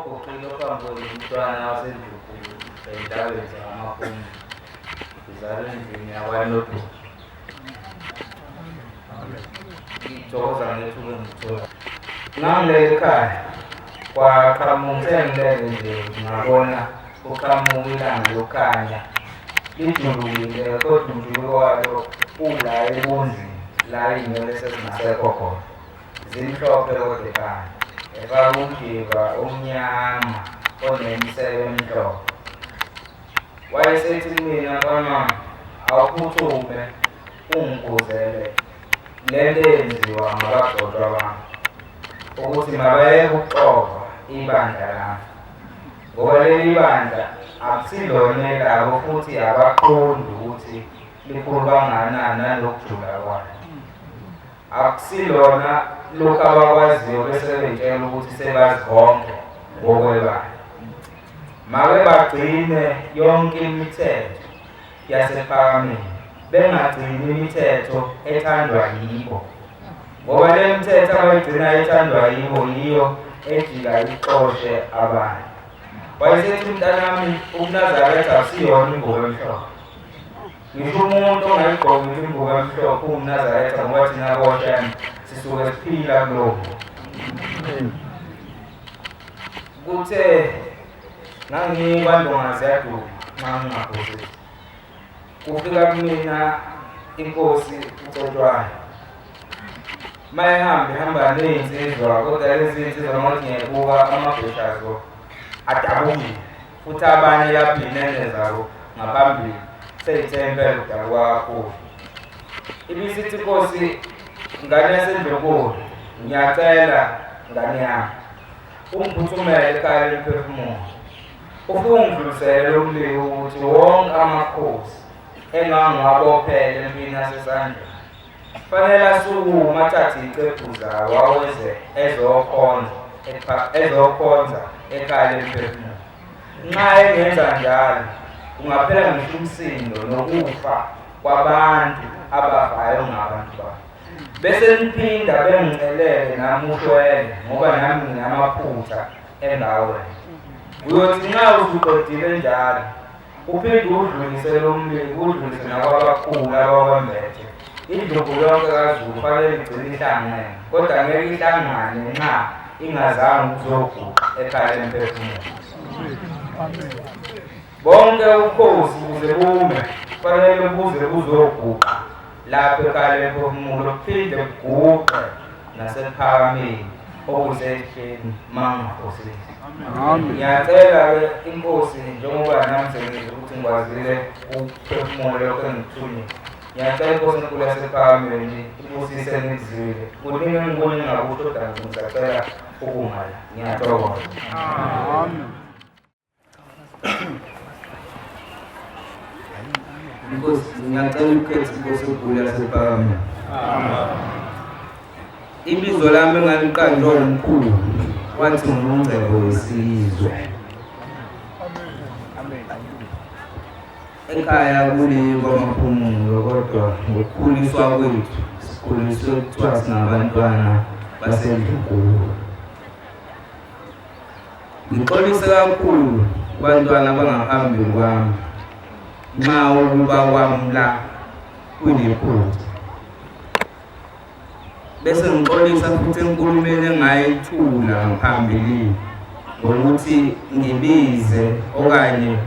Oguqile phambi kwenu umntwana waseNdlunkulu ey'ntabeni zakaMakhumbu, ngizalwa endlini yakwaNodoli. Ngithokoza ngethuba engithola. Ngangilele ekhaya kwaqhamuka sengilele nje ngabona kuqhamuka ilanga lokukhanya lijulukile kodwa umjuluko walo ula ebunzini la iy'nwele sezingasekho khona. Zimhlophe kodwa ekhanda, efaka umjiva omnyama onemisebe emhlophe. Wayesethi kumina, mfana wami, awuphuthume ungiguzele le nto eyenziwa ngabagcotshwa bami, ukuthi mabayeke ukuxova ibandla lami, ngoba leli bandla akusilona elabo futhi abaqondi ukuthi likhulu kangakanani nalokujula kwalo. Akusilona lokhu abakwaziyo bese beyitshela ukuthi sebazi konke ngokwebandla. Make bagcine yonke imithetho yasePhakameni, bengagcini imithetho ethandwa yibo, ngoba le mithetho abayigcina ethandwa yibo yiyo ejika ixoshe abantu. Wayesethi umntanami, ubuNazaretha akusiyona ingubo emhlophe. Ngisho umuntu ongayigqokile ingubo emhlophe uwumNazaretha ngoba thina koShembe sisuke siphila kulowo. Kuthe ngangikwaNdonga ziyaduma nxa ngingaphosisi. Kufika kumina inkosi uCetshwayo. Mayehamba ihamba ney'nsizwa kodwa lezi nsizwa ngokuthi ngiyayibuka amabhesha azo adabukile. Futhi abanye lapho iy'nene zabo ngaphambili seyithe impela udabuka kakhulu. Ibisithi inkosi, ngane yaseNdlunkulu, ngiyacela ngane yami ungiphuthumele ekhaya lomphefumulo ufike ungidlulisele lo mbiko ukuthi wonke amakhosi engangiwabophele empini yasesandleni fanele asukume athathe iy'qephu zawo aweze ezokhonza ezokhonza ekhaya lemphefumulo. Nxa engenza njalo kungaphela ngisho umsindo nokufa kwabantu abafayo ngabantu babo. Bese niphinda bengicelele nami ushwele ngoba nami nginamaphutha engawenza. Uyothi nxa usuqedile njalo uphinde udlulise lo mbiko udlulise nakwabakhulu abakwembethe. Indlubu yonke kaZulu kufanele igcine ihlangene, kodwa ngeke ihlangane nxa ingazange ukuzoguqa ekhaya lemphefumulo. Bonke ubukhosi ukuze bume kufanele buze buzoguqa lapho ekhaya lemphefumulo kuphinde kuguqe nasekuphakameni okusehleni mangaphosisi. Ngiyacela-ke inkosi njengoba nami sengizwa ukuthi ngikwazile ukuphefumula lokho engikuthunyiwe. Ngiyacela inkosi enkulu yasephakameni ibusise engikuzwile. Kuningi engibona engingakusho kodwa ngisacela ukuma la. Ngiyathokoza. Amen. Inkosi ngiyacela ukukhetha inkosi enkulu yasephakameni. Ibizo lami engaliqanjwa umkhulu wathi ngumngcebo wesizwe. Ekhaya kule kwaMaphumulo kodwa ngokukhuliswa kwethu sikhuliswe kuthiwa singabantwana baseNdlunkulu. Ngixolise kakhulu kubantwana abangaphambili kwami nxa ukuba kwami la kunephutha. Bese ngixolisa futhi enkulumeni engayithula ngaphambilini ngokuthi ngibize okanye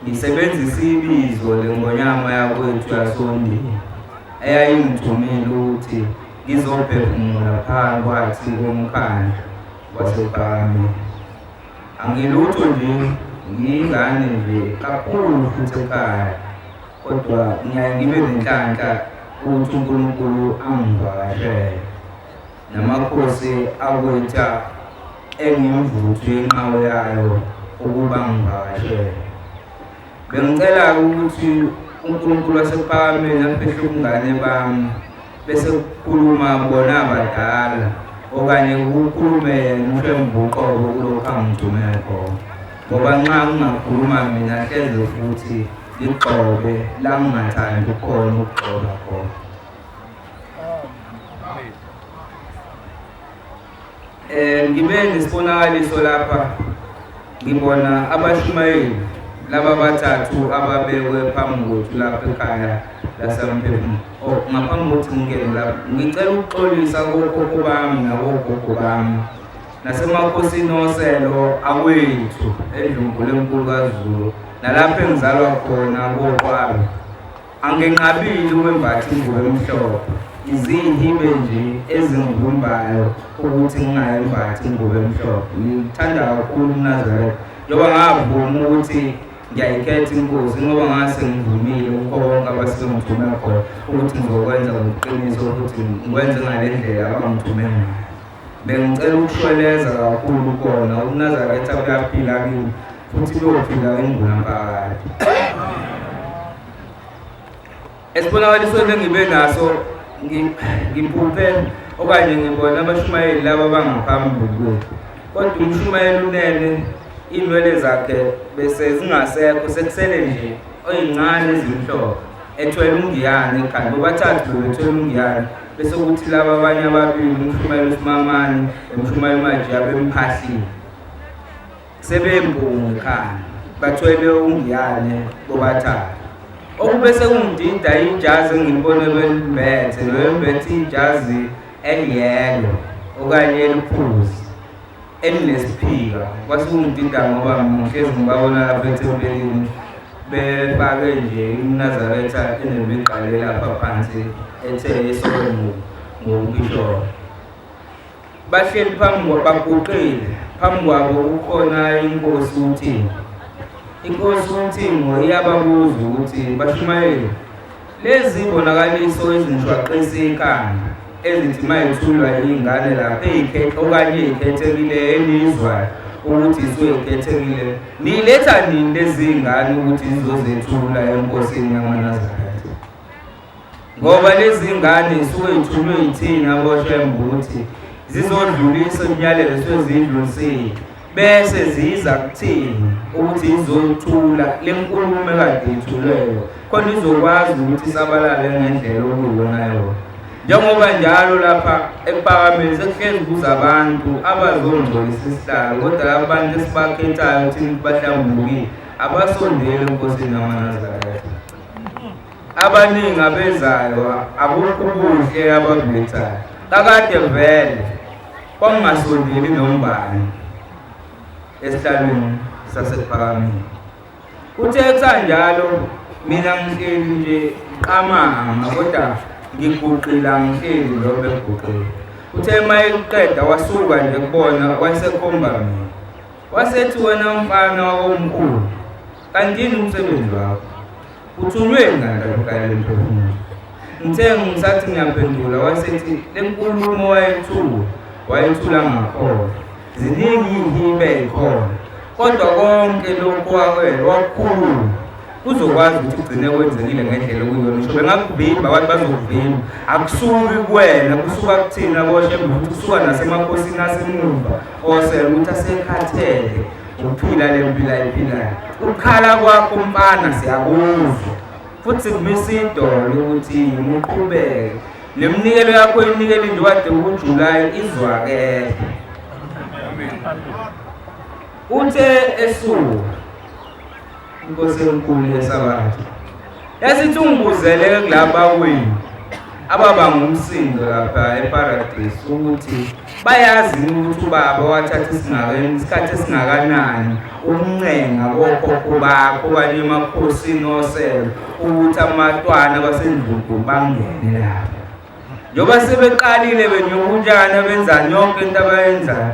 ngisebenzise ibizo lengonyama yakwethu yasoNdini eyayingithumile ukuthi ngizophefumula phakathi komkhandlu wasePhakameni. Angilutho nje, ngiyingane nje kakhulu futhi ekhaya, kodwa ngiyaye ngibe nenhlanhla ukuthi uNkulunkulu angivakashele. Namakhosi akwetha engimvuthu yenqawe yayo ukuba ngivakashele. Bengicela-ke ukuthi uNkulunkulu wasePhakameni aphehle ubungane bami bese kukhuluma bona abadala okanye kukhulume yena uShembe uqobo kulokhu angithume khona ngoba nxa ngingakhuluma mina hleze futhi ngigxobe la ngingathandi khona ukugxoba khona. Ngibe nesibonakaliso lapha. Ngibona abashumayeli laba bathathu ababekwe phambi kwethu lapha ekhaya laseMphefumulo. Oh, ngaphambi kokuthi ngingene lapha, ngicela ukuxolisa kokhokho bami nakogogo bami nasemakhosini oselo awethu eNdlunkulu enkulu kaZulu nalapho engizalwa khona koQwabe. Angenqabile ukwembatha ingubo emhlophe, izihibe nje ezingivimbayo ukuthi ngingayembathi ingubo emhlophe. Ngithanda kakhulu umNazaretha njengoba ngavuma ukuthi ngiyayikhetha inkosi ngoba ngase ngivumile kukho konke abasuke ngithume khona ukuthi ngizokwenza ngobuqiniso ukuthi ngikwenze ngale ndlela abangithume ngayo. Bengicela ukushweleza kakhulu kona ubuNazaretha buyaphila kimi futhi buyophila ingunaphakade. Esibonakalisweni engibe naso ngiphuphe okanye ngibona abashumayeli laba abangaphambi kwethu kodwa umshumayeli unene iy'nwele zakhe bese zingasekho sekusele nje oyincane ezimhlophe ethwele ungiyane ekhanda bobathathu bebethwele ungiyane bese kuthi laba abanye ababili umshumayeli usimamane nomshumayeli umajiya bemphahlile sebempunga ekhanda bathwele ungiyane bobathathu okube sekungidida ijazi engilibone belimbethe bembethe ijazi eliyelo okanye eliphuzi elinesiphika kwase kungidida ngoba ngihlezi ngibabona lapha ethempelini befake nje iMnazaretha enemigqale lapha phansi ethe esoke ngokuphisholo bahleli phambi baguqile phambi kwabo kukhona inkosi uThingo inkosi uThingo iyababuza ukuthi bashumayeli lezi bonakaliso ezinshwaqisa ikhanda ezithi mayethulwa iy'ngane lapha ey'khethe okanye ey'khethekile enizwayo ukuthi isuke ikhethekile niyiletha nini lezi ngane ukuthi zizozethula enkosini yamaNazaretha ngoba lezi ngane zisuke zithulwe yithina boshembe ukuthi zizodlulisa imiyalelo esuke ziyidlulisile bese ziza kuthini ukuthi izothula le nkulumo ekade ithulweyo khona izokwazi ukuthi isabalale ngendlela okuyiyona yona njengoba njalo lapha ekuphakameni sekuhlezi kuza abantu abazongcolisa isihlalo kodwa laba bantu esibakhethayo thina bahlambulukile abasondeli enkosini yamanazaretha Abaningi abezayo abukho ubuhle ababulethayo. Kakade vele kwakungasondeli nombani esihlalweni sasekuphakameni. Kuthe kusanjalo mina ngihleli nje qamama kodwa ngiguqile angihleli lo beguqile. Uthe uma eqeda wasuka nje kubona wayesekhomba mina. Wasethi wena mfana wakomkhulu kanti yini umsebenzi wakho? Uthunywe ngani lapha le mphefumulo? Ngithe ngisathi ngiyaphendula wasethi le nkulumo wayethula wayethula ngakhona. Ziningi iy'hibe ey'khona kodwa konke lokhu wakukhuluma kuzokwazi ukuthi kugcine kwenzekile ngendlela okuyiyona ngisho bengakuvimba abantu bazokuvimba akusuki kuwena kusuka kuthina koshembe ukuthi kusuka nasemakhosini asemuva osele ukuthi asekhathele ukuphila le mpilo ayiphilayo ukukhala kwakho mfana siyakuzwa futhi kumisa idolo ukuthi uqhubeke le minikelo yakho inikele nje kade kuJuly izwakele uthe esuka inkosi enkulu yesabatha yasithi ungibuzele kulaba kwenu ababanga umsindo lapha eparadisi ukuthi bayazi ukuthi ubaba wathatha isikhathi esingakanani ukuncenga kokhokho bakho okanye emakhosini oselo ukuthi amatwana basendlunkulu bangene lapha njengoba sebeqalile benyuka benzani yonke into abayenzayo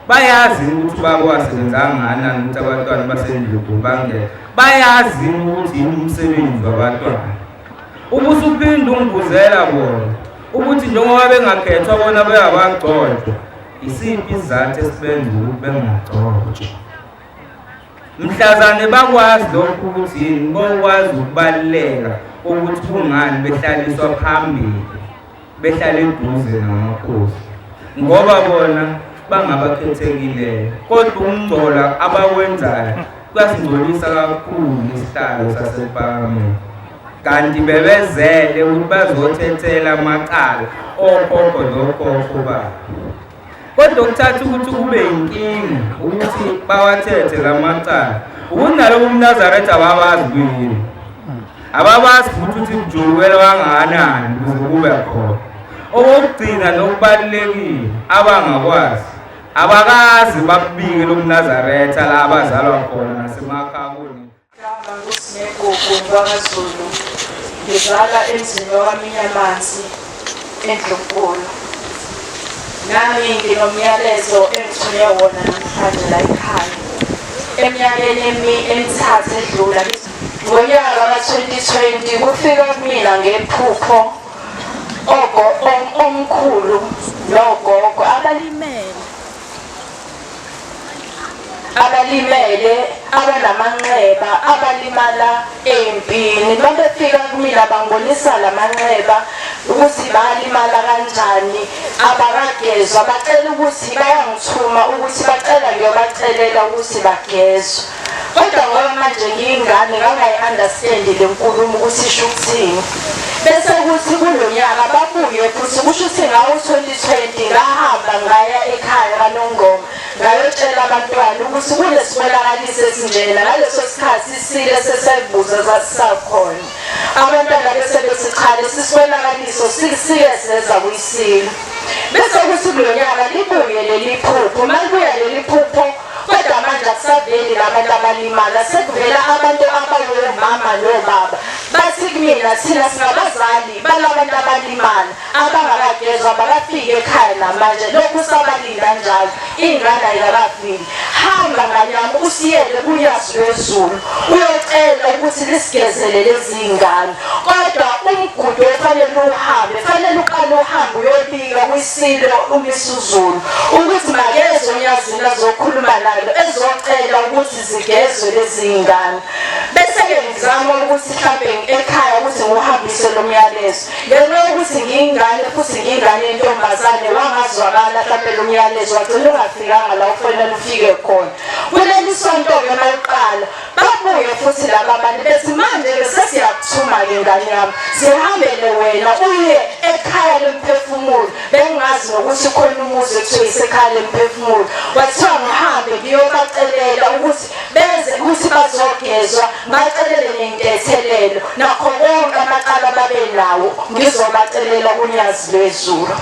bayazi ukuthi ubaba wasebenza kangakanani ukuthi abantwana basendlunkulu bangene bayazi ukuthi yini umsebenzi wabantwana Ubusuphinda ungibuzela bona ukuthi njengoba bengakhethwa bona beyabagcotshwa isiphi isizathu esibenza ukuthi bengagcotshwa mhlazane bakwazi lokhu ukuthi yini bokwazi ukubaluleka ukuthi kungani behlaliswa phambili behlale eduze namakhosi ngoba bona bangabakhethekileyo kodwa ukungcola abakwenzayo kuyasingcolisa kakhulu isihlalo sasephakameni kanti bebezele ukuthi bazothethela amacala okhokho nokhokho babo. Kodwa okuthatha ukuthi kube inkinga ukuthi bawathethe la macala ukuthi nalobo umNazaretha ababazi kuyini, ababazi futhi ukuthi kujulukela kangakanani ukuze kube khona. Okokugcina nokubalulekile abangakwazi, abakazi bakubike lomNazaretha la abazalwa khona nasemakhaya kunina. Igama nguSinegugu ngwakaZulu. Ngizalwa emzini wakwaMinyamanzi eNdlunkulu. Nami nginomyalezo engithunywe wona namhlanje la ekhaya. Eminyakeni emithathu edlula ngonyaka ka-2020 kufika kumina ngephupho omkhulu nogogo abalimele abalimele abanamanxeba abalimala empini babefika kumina bangibonisa lamanxeba ukuthi balimala kanjani abakagezwa bacela ukuthi bayangithuma ukuthi bacela ngiyobacelela ukuthi bagezwe kodwa ngoba manje ngiyingane ngangayi-understandi le nkulumo ukuthi isho ukuthini bese kuthi kulo nyaka babuye futhi kusho ukuthi ngawo-2020 ngahamba ngaya ekhaya kaNongoma ngayotshela abantwana ukuthi kunesibonakaliso esinjena ngaleso sikhathi isile sesibuza sasisakhona abantwana bese bethi cha lesi sibonakaliso sike seza kuyisilo bese kuthi kulo nyaka libuye leli phupho malibuya leli phupho kodwa manje akusaveli labantu abalimala sekuvela abantu abangomama nobaba bathi kumina thina singabazali balabantu abalimala abangakagezwa bakafiki ekhaya namanje lokhu sabalinda njalo ingane ayikakafiki hamba ngane yami usiyele kunyazi lwezulu uyocela ukuthi lisigezele lezi ngane kodwa umgudu ofanele uhambe fanele uqale uhambe uyobika kwisilo uMisuzulu ukuthi makeze unyazini azokhuluma nalo ezocela ukuthi zigezwe lezi ngane bese-ke ngizama ukuthi mhlampe ekhaya ukuthi ngiwuhambise lo myalezo Ngenxa yokuthi ngiyingane futhi ngiyingane yentombazane wangazwakala mhlampe lo myalezo wagcina ungafikanga la ufanele ufike khona. Kuleli sonto-ke maliqala babuye futhi laba bantu bethi manje-ke sesiyakuthuma-ke ngane yami zihambele wena uye ekhaya lemphefumulo bengingazi nokuthi khona umuzi ekuthiwa isekhaya lemphefumulo kwathiwa ngihambe ngiyobacelela ukuthi beze ukuthi bazogezwa bacelele nentethelelo nakho konke amacala babenawo ngizobacelela kunyazi lwezulu.